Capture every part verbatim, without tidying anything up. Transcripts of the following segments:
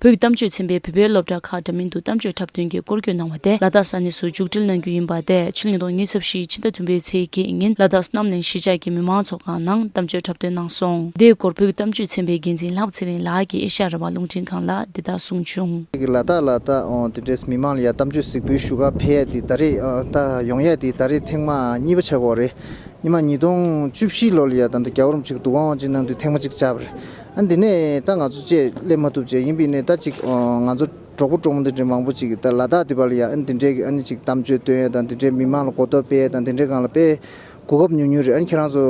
བོད་ཀྱི་གཏམ་བརྗོད་ཚན་པའི་བོད་པའི་སློབ་གྲྭ་ཁག་འདྲ་མིན་དུ་གཏམ་བརྗོད་འཁྲབ་སྟོན་གྱི་སྐོར་སྐྱོད་གནང་བ་དེ་ལ་དྭགས་ས་གནས་སུ་མཇུག་སྒྲིལ་གནང་རྒྱུ་ཡིན་པ་དེ་ཕྱི་ལོ་ཉིས་སྟོང་ཉི་ཤུ་རྩ་བཞི་ཕྱི་ཟླ་བདུན་པའི་ཚེས་བརྒྱད་ཉིན་ལ་དྭགས་བསོད་ནམས་གླིང་གཞིས་ཆགས་ཀྱི་མི་མང་ཚོགས་ཁང་ནང་གཏམ་བརྗོད་འཁྲབ་སྟོན་གནང་སོང་། དེའི་སྐོར་བོད་ཀྱི་གཏམ་བརྗོད་ཚན་པའི་འགན་འཛིན་ལྷག་པ་ཚེ་རིང་ལགས་ཀྱིས་ཨེ་ཤ་ཡ་རང་དབང་རླུང་འཕྲིན་ཁང་ལ་འདི་ལྟར་གསུངས་བྱུང་། ལ་དྭགས་ལ་ད་འོ་དེ་འདྲས་མི་མང་ལ་ཡ་གཏམ་བརྗོད་གཟིགས་འབུལ་ཞུ་ག་ཕེབས་ཡ་དེ་ད་རེས་ཨ་ད་ཡོང་ཡ་དེ་ད་རེས་ཐེངས་མ་གཉིས་པ་ཆགས་ཀྱི་ཡོད་རེད། ཉི་མ་ཉིས་སྟོང་བཅུ་བཞི་ལོ་ལ་ཡ་ད་ལྟ་རྒྱལ་བ་རིན་པོ་ཆེ་གི་འདུ་ཁང་དབང་ཆེན་གནང་དུས་ཐེངས་མ་གཅིག་བཅར་བ་རེད། ཨ་འདི་ནས་ད་ང་ཚོ་བཅས་སླེབས་མ་ཐུབ་བྱས་ཡིན་པའི་ནས་ད་ཅིག་ཨ་ང་ཚོ་གྲོགས་པོ་གྲོགས་མོ་འདི་འདྲའི་མང་པོ་ཅིག་ད་ལ་དྭགས་འདི་པ་ལ་ཡ་ཨ་འདི་འདྲའི་གི་ཨ་ནི་ཅིག་གཏམ་བརྗོད་སྟོན་ཡ་དང་འདི་འདྲའི་མི་མང་ལ་གོ་རྟོགས་སྤེལ་ཡ་དང་འདི་འདྲའི་སྒང་ལ་དཔེ་གོ་སྐབས་ཉུང་ཉུང་རེད། ཨ་ནི་ཁྱེད་རང་ཚོ་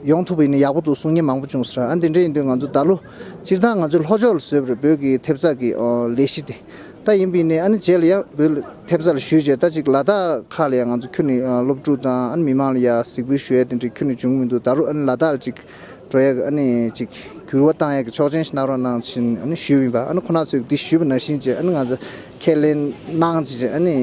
ཡོང་ཐུབ་པ་ཡིན་ན་ཡག་པོ་འདུག་གསུང་མཁན་མང་པོ་བྱུང་ཟེར། ཨ་འདི་འདྲ་ཡིན་དུས་ང་ཚོ་ད་ལོ་སྤྱིར་བཏང་ང་ཚོའི་ལྷོ་ཕྱོགས་ལ་བཟོས་པ་རེད། བོད་ཀྱི་ཐེབས་རྩ་གི་ཨ་ལས་གཞི་དེ། ད་ཡིན་པའི་ནས་ཨ་ནི་རྗེས་ལ་ཡང་བོད་ཐེབས་རྩ་ལ་ཞུས་རྗེས་ད་ཅིག་ལ་དྭགས་ཁག་ལ་ཡང་ང་ཚོ་ཁྱོན་ནས་ཨ་སློབ་ཕྲུག་དང་ཨ་ནི་མི་མང་ལ་ཡང་གཟིགས་འབུལ་ཞུ་ཡ་དེ་འདྲ་ཁྱོན་ནས་བྱུང་མི་འདུག་ད་རུང་ཨ་ནི་ལ་དྭགས་ལ་ཅིག་འགྲོ་ཡ་གི་ཨ་ནི་ཅིག་འགྱུར་བ་བཏང་ཡ་གི་ཆོག་མཆན་ཞིག་གནང་རོགས་གནང་བཞིན་ཨ་ནི་ཞུས་ཡིན་པ། ཨ་ནི་ཁོ་ན་ཚོས་འདི་ཞུས་པ་ནང་བཞིན་བྱས་ཨ་ནི་ང་ཚོ་ཁས་ལེན་གནང་བྱས་བྱས་ཨ་ནི་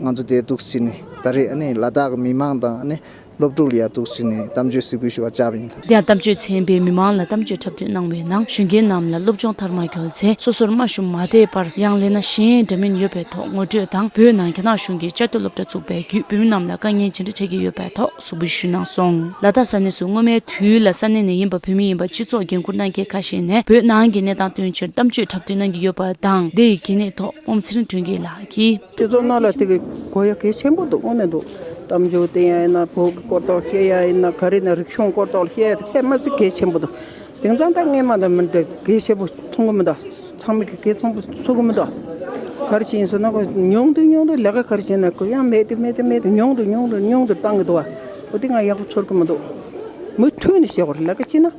ང་ཚོ་དེ་འདུག་ཟིན་ནས་ད་རེས་ཨ་ནི་ལ་དྭགས་ཀྱི་མི་མང་དང་ཨ་ནི་སློབ་ཕྲུག་ལ་ཡ་འདུག་ཟིན་ནས་གཏམ་བརྗོད་གཟིགས་འབུལ་ཞུ་བ་བཅར་བ་ཡིན། དེ་ཡང་གཏམ་བརྗོད་ཚན་པས་མི་མང་ལ་གཏམ་བརྗོད་འཁྲབ་སྟོན་གནང་བའི་ནང་གཞོན་སྐྱེས་རྣམས་ལ་སློབ་སྦྱོང་མཐར་མ་འཁྱོལ་ཚེ་སོ་སོར་རྨ་ཞུམ་མ་བསྡད་པར་ཡང་ལས་སྣ་གཞན་འདྲ་མིན་ཡོད་པའི་ཐོག་ངོ་སྤྲོད་དང་བོད་ནང་རྒྱ་ནག་གཞུང་གིས་བཅའ་སྡོད་སློབ་གྲྭ་བཙུགས་པའི་བརྒྱུད་བོད་མི་རྣམས་ལ་དཀའ་ངལ་ཇི་འདྲ་འཕྲད་ཀྱི་ཡོད་པའི་ཐོག་གཟིགས་འབུལ་ཞུས་གནང་སོང་། ལ་དྭགས་ས་གནས་སུ་སྔོན་མའི་དུས་ལ་ས་གནས་ནས་ཡིན་པ་བོད་མི་ཡིན་པ་སྤྱི་ཚོགས་འགན་འཁུར་གནང་མཁན་ཁ་ཤས་ནས་བོད་ནང་གི་གནས་སྟངས་སྟོན་ཕྱིར་གཏམ་བརྗོད་འཁྲབ་སྟོན་གནང་གི་ཡོད་པ་དང་། འདི་ཡི་གལ་གནད་ཐོག་ཨོམ་ཚེ་རིང་དོན་རྒྱལ་ལགས་ཀྱིས། སྤྱི་ཚོགས་ནང་ལ་དེ་གི་གོ་ཡ་གལ་ཆེན་པོ་འདུག་དངོས་གནས་འདུག་གཏམ་བརྗོད་བསྟན་ཡ་ཡིན་ན། བོད་ཀྱི་སྐོར་ཐོག་བཤད་ཡ་ཡིན་ན། ག་རེ་ན་རིག་གཞུང་སྐོར་ཐོག་བཤད་ཡ་དེ་དཔེ་མ་སྲིད་གལ་ཆེན་པོ་འདུག་དེང་སང་ད་སྔས་མ་དང་མི་འདྲ་གལ་ཆེན་པོ་མཐོང་གི་མི་འདུག་ཚང་མ་གི་གལ་ཆེན་པོ་ཚོར་གི་མི་འདུག་ག་རེ་བྱས་ཡིན་ཟེར་ན་ཁོ་ཉུང་དུ་ཉུང་དུ་ལས་ཀ་ག་རེ་བྱས་ན་ཁོ་ཡང་མེད་དེ་མེད་དེ་མེད་དེ་ཉུང་དུ་ཉུང་དུ་ཉུང་དུ་བཏང་གི་འདུག་བ། འོ་དེ་ང་ཡག་པོ་ཚོར་གི་མི་འདུག་མུ་མཐུད་ནས་བྱེད་དགོས་རེད། ལས་ཀ་བྱེད་ན།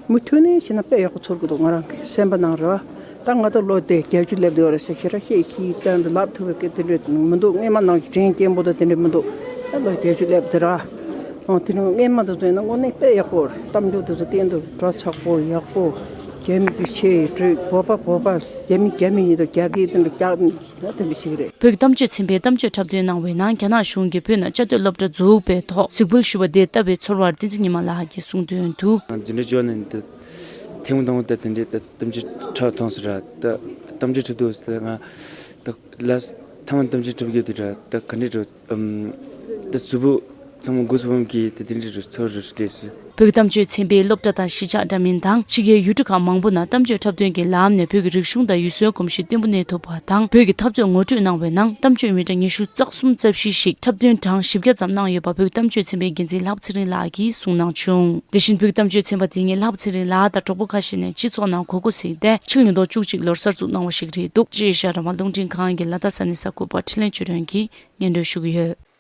མུ་མཐུད་ནས་བྱས་ན་དཔེ་ཡག་པོ་ཚོར་གི་འདུག་ང་རང་གི་སེམས་པ་ནང་རེད་བ། ད་ང་ད་ལོ་དེ་བརྒྱད་ཅུ་སླེབས་བསྡད་ཡོད་རེད་ཟེར། ཞེ་དྲག་བཤད་ཤེས་སྟོན་དུ་ལབ་ཐུབ་པའི་སྐད་དེ་འདྲ་མི་འདུག་སྔས་མ་ནང་གི་དྲིན་སྐྱེན་པོ་དང་དེ་འདྲ་མི་འདུག་ད་ལོ་བརྒྱད་ཅུ་སླེབས་དེ་ར། ཨང་དེ་ནི་སྔས་མ་དང་བསྟུན་ན་དངོས་གནས་དཔེ་ཡག་པོ་རེད། གཏམ་རྒྱུད་དེ་ཚོ་སྟེང་དུ་གྲོས་ཚགས་པོ་ཡག་པོ། རྒྱ་མི་གི་ཆེ་གྲོས། བོད་པ་བོད་པ། རྒྱ་མི་རྒྱ་མི་ཡིན་དང་། རྒྱ་སྐད་དེ་འདྲ་རྒྱག་ད་དེ་འདྲ་ཞིག་རེད། བོད་ཀྱི་གཏམ་བརྗོད་ཚན་པས་གཏམ་བརྗོད་འཁྲབ་སྟོན་གནང་བའི་ནང་རྒྱ་ནག་གཞུང་གིས་བོད་ནང་བཅའ་སྡོད་སློབ་གྲྭ་འཛུགས་པའི་ཐོག་གཟིགས་འབུལ་ཞུ་བ་དེ་ལྟ་བའི་ཚོར་བར་བསྟན་འཛིན་ཉི་མ་ལགས་ཀྱིས་གསུངས་དོན་དུ། འཛིན་གྲྭ་བཅུ་པ་ནས་འདི་ཐེངས་མ་དང་པོ་ད་དེ་འདྲའི་ད་གཏམ་བརྗོད་འཁྲབ་མཐོང་ཟེར་ར། ད་གཏམ་བརྗོད་འཁྲབ་འདུག་ཟེར། ང་ད་ལ་ཐེངས་མ་གཏམ་བརྗོད་འཁྲབ་རྒྱུ་དེ་ར་ད་ག་འདྲ་འགྲོ། ཨམ། ད་གཟུགས་པོ་ཚང་མ་འགུལ་སོང་གི་ད་དེ་འདྲ་འགྲོ་ཚོར་རེ་རེ་ཟེར། བོད་ཀྱི་གཏམ་བརྗོད་ཚན་པའི་སློབ་གྲྭ་དང་གཞིས་ཆགས་འདྲ་མིན་དང་ཕྱི་རྒྱལ་ཡུལ་གྲུ་ཁག་མང་པོ་ནང་གཏམ་བརྗོད་འཁྲབ་སྟོན་གྱི་ལམ་ནས་བོད་ཀྱི་རིག་གཞུང་དང་ཡུལ་སྲོལ་གོམས་གཤིས་བརྟན་པོ་གནས་ཐུབ་པ་དང་། བོད་ཀྱི་འཐབ་རྩོད་ངོ་སྤྲོད་གནང་བའི་ནང་གཏམ་བརྗོད་མི་གྲངས་ཉི་ཤུ་རྩ་གསུམ་རྩ་བཞི་ཞིག་འཁྲབ་སྟོན་གྲངས་བཞི་བརྒྱ་ཙམ་གནང་ཡོད་པ་བོད་ཀྱི་གཏམ་བརྗོད་ཚན་པའི་འགན་འཛིན་ལྷག་པ་ཚེ་རིང་ལགས་ཀྱིས་གསུངས་གནང་བྱུང་། དེ་བཞིན་བོད་ཀྱི་གཏམ་བརྗོད་ཚན་པ་དེ་ཉིད་ལྷག་པ་ཚེ་རིང་ལགས་དང་གྲོགས་པོ་ཁ་ཤས་ནས་སྤྱི་ཚོགས་ནང་གོ་སྐབས་གཟིགས་ཏེ་ཕྱི་ལོ་ཉིས་སྟོང་བཅུ་གཅིག་ལོར་གསར་འཛུགས་གནང་བ་ཞིག་རེད་འདུག་ཅེས་ཨེ་ཤ་ཡ་རང་དབང་རླུང་འཕྲིན་ཁང་གི་ལ་དྭགས་ས་གནས་གསར་འགོད་པ་འཕྲིན་ལས་ཆོས་སྒྲོན་གྱིས་སྙན་སྒྲོན་ཞུ་གི་ཡོད།